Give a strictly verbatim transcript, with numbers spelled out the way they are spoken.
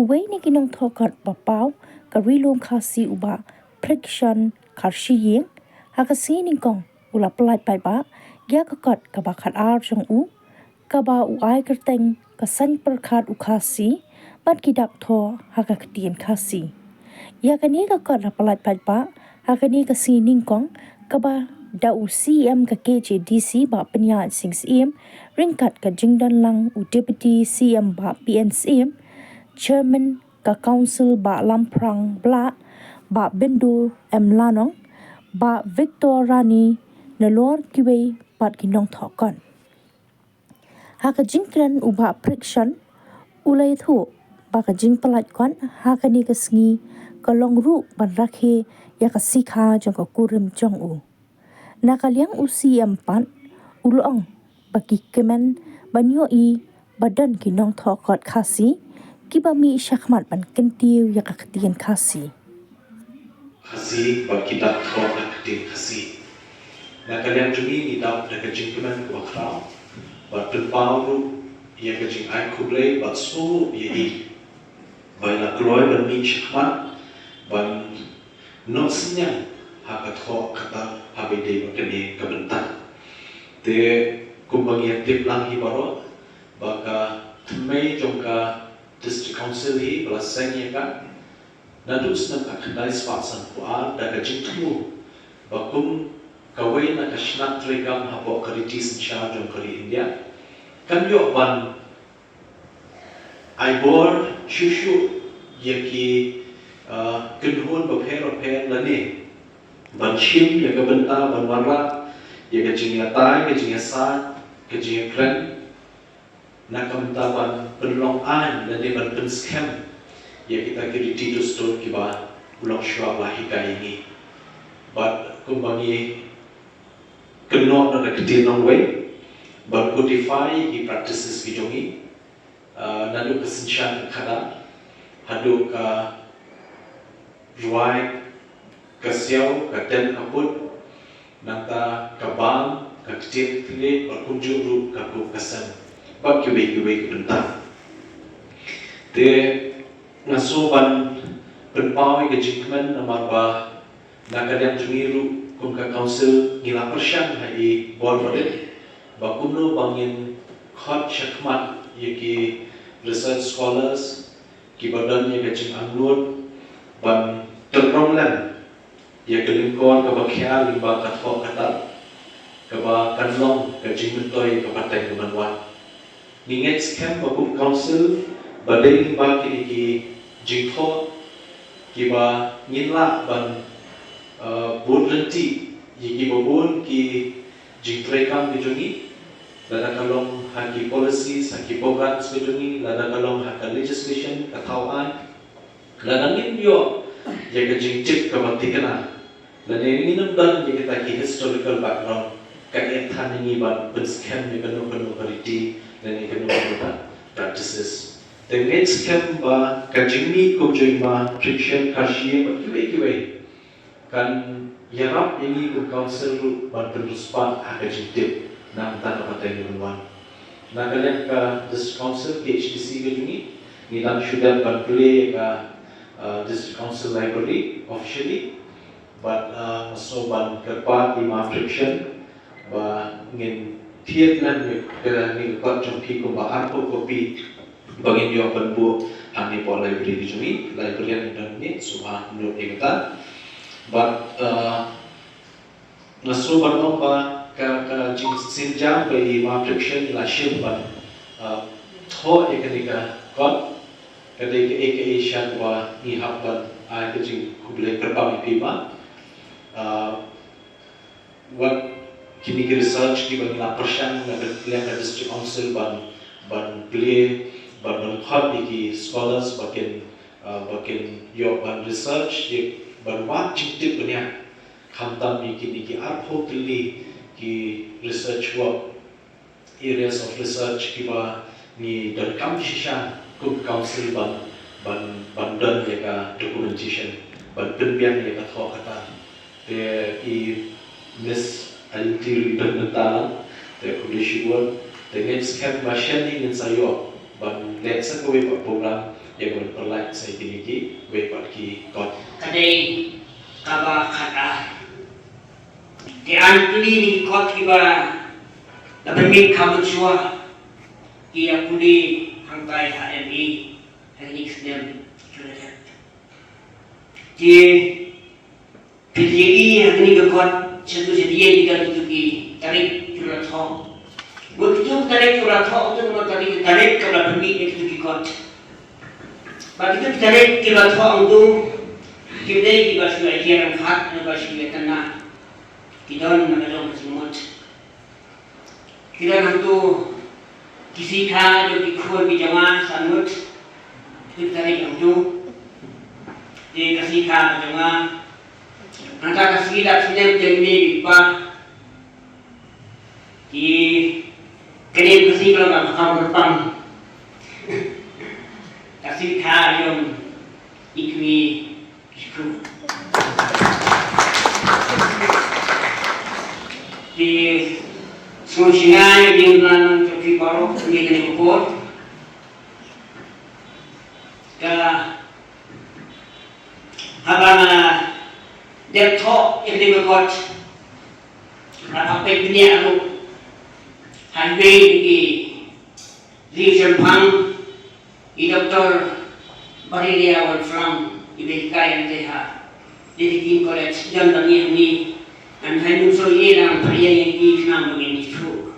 Uwei na ki nongthoh kot ba paw ka Ri Lum Khasi u Bah Phrickson Kharshiing, ha ka sngi nyngkong u la pyllait paidbah ïa ka kot kaba khatar jong u, kaba u ai kyrteng Ka Saiñ Pyrkhat u Khasi bad ki dak thoh ha ka ktien Khasi. Ïa kane ka kot la pyllait paidbah ha kane ka sngi nyngkong, kaba da u C E M ka K H A D C Bah Pynïaid Sing Syiem, ryngkat ka jingdon lang u Deputy C E M Bah P N Syiem, Chairman ka Council Bah Lamphrang Blah, Bah Byndu M Lanong, Bah Victor Rani, nalor kiwei pat ki nongthoh kot. Ha ka jingkren u Bah Phrickson u la ïathuh ba ka jingpyllait kot ha kane ka sngi ka long ruh ban rakhe ïa ka sikha jong ka kurim jong u. Na ka liang u C E M pat u la ong ba ki kmen ban ïohi ba don ki nongthoh kot Khasi kiba mih shakhmat ban kyntiew ïa ka ktien Khasi. Khasi bad ki dak thoh ha ka ktien Khasi. Na ka liang jong ngi ngi dap da ka jingkmen kaba khraw bad pynpaw ruh ïa ka jingai khublei bad sngewbha ïa i ba i la kloi ban mih shakhmat ban noh synñiang ha ka thoh ka tar ha ba ïadei bad kane ka bynta. Te kumba ngi ïatip lang hi baroh ba ka thymmei jong ka District Council hi ba la seng ïa ka naduh snem khatkhyndai spah sanphew ar da ka jingthmu ba kum kawei na ka shnat treikam hapoh ka riti synshar jong ka ri India kan ïoh ban ai bor shuh shuh ïa ki, uh, kynhun bapher bapher lane ban shim ïa ka bynta ban wanrah ïa ka jingïatai, ka jingïasaid, ka jingïakren na ka bynta ban pynlong aiñ lane ban pynskhem ïa kita ki riti dustur kiba u longshuwa u la hikai ïa ngi. Bad kumba ngi kynnoh na ka ktien nongwei ban codify ïa ki practices ki jong ngi, uh, naduh ka synshar ka khadar haduh ka rwai, ka siaw, ka ten, ka put, nangta ka bam, ka ktien, ka thylliej bad kumjuh ruh ka kup ka sem bad kiwei kiwei ki bynta. Te nga sngew ban pynpaw ïa ka jingkmen namar ba na ka liang jong ngi ruh kum ka council ngi la pyrshang ha i bor barit ba kumno ba ngin khot shakhmat ïa ki research scholars kiba don ïa ka jingangnud ban tyrkhong lem ïa ka lyngkor kaba khia lyngba ka thoh ka tar kaba kan long ka jingmyntoi ka pateng ka ban wan. Ngi ngeit skhem ba kum council ba dei lyngba kine ki jingthoh kiba ngin lah ban, uh, bud lynti ïa kiba bun ki jingtreikam ki jong ngi, lada ka long ha ki policies, ha ki programs ki jong ngi, lada ka long ha ka legislation, ka thaw aiñ, lada ngin ïoh ïa ka jingtip kaba thikna, lane ngin ym don ïa kita ki historical background ka eh than ïa ngi ban pynskhem ïa kano kano ka riti lane kano kano ka practices. Te ngeit skhem ba ka jingmih kum jong i ma Phrickson Kharshiing bad kiwei kiwei kan ïarap ïa ngi kum council ruh ban pynriewspah ha ka jingtip na ka bynta ka pateng ka ban wan. Na ka liang ka District Council K H A D C ka jong ngi, ngi dang shu dep ban plie ïa ka, uh, District Council Library officially. Bad, uh, nga sngew ban kyrpad ïa i ma Phrickson ba ngin thied lem ïa kane ka kot jong phi kumba arphew kopi ba ngin ïoh ban buh hangne hapoh library ka jong ngi, librarian ka jong ngi, sngewbha note ïa kata. Bad, uh, nga sngew ban ong ba ka, ka jingsienjam ba i ma Phrickson i la shim ban, uh, thoh ïa kane ka kot ka dei kaei kaei sha kaba ngi hap ban ai ka jingkhublei kyrpang ïa phi ma. Uh, wat kine ki research kiba ngi la pyrshang na ka liang ka District Council ban, ban plie, ban, ban khot ïa ki scholars ba kin, uh, ba kin ïoh ban research ïa, ban wad jingtip bniah khamtam ïa kine ki arphew tylli ki research work, areas of research kiba ngi donkam shisha kum council ban, ban, ban don ïa ka documentation ban pynbiang ïa ka thoh ka tar. Te i Miss Alinti ruh i don bynta lang, te khublei shibun. Te ngeit skhem ba shane ngin sa ïoh ban leh sa kawei pat program Ïa ban pynlait sa ïa kine ki wei pat ki kot. Ka dei kaba khatar. Te ngan kylli ïa ki kot kiba la pynmih ka mynshuwa, ki ïa pule hangtai ha M A ha kine ki snem ki la dep. Te phi ïa i ha kine ki kot, sha tu sha dien, ïa kito ki tarik kiba la thoh. Bad kito ki tarik kiba la thoh, kito ki tarik, tarik kiba la pynmih ïa kito ki kot. Bad kito ki tarik kiba la thoh hangtu, kim dei kiba shu ïa kiar ryngkat, kiba shu ïa tynna. Ki don na ka jong ka jingmut. Ki don hangtu ki sngi kha jong ki khun ki jong nga sa mut. Ki tarik hangtu. Ki ka sngi kha jong nga. Hangta ka sngi da snem jong i mei i pa. Ki kane ka sngi ka long ka kam kyrpang. Ka sngi kha jong i kmie. Te sngewbha ïa ka jingkyrmen jong phi baroh ha kane ka por. Ka haba nga dep thoh ïa kane ka kot, nga hap peit bniah ruh ha iwei na ki riew shemphang, i Doktor Barilia Wanflang, iba hikai hangtei ha Deakin College, i don ba ngi hangne. Ngan hap ïa ngi sngewthuh ïa i khnang ba ngin ithuh.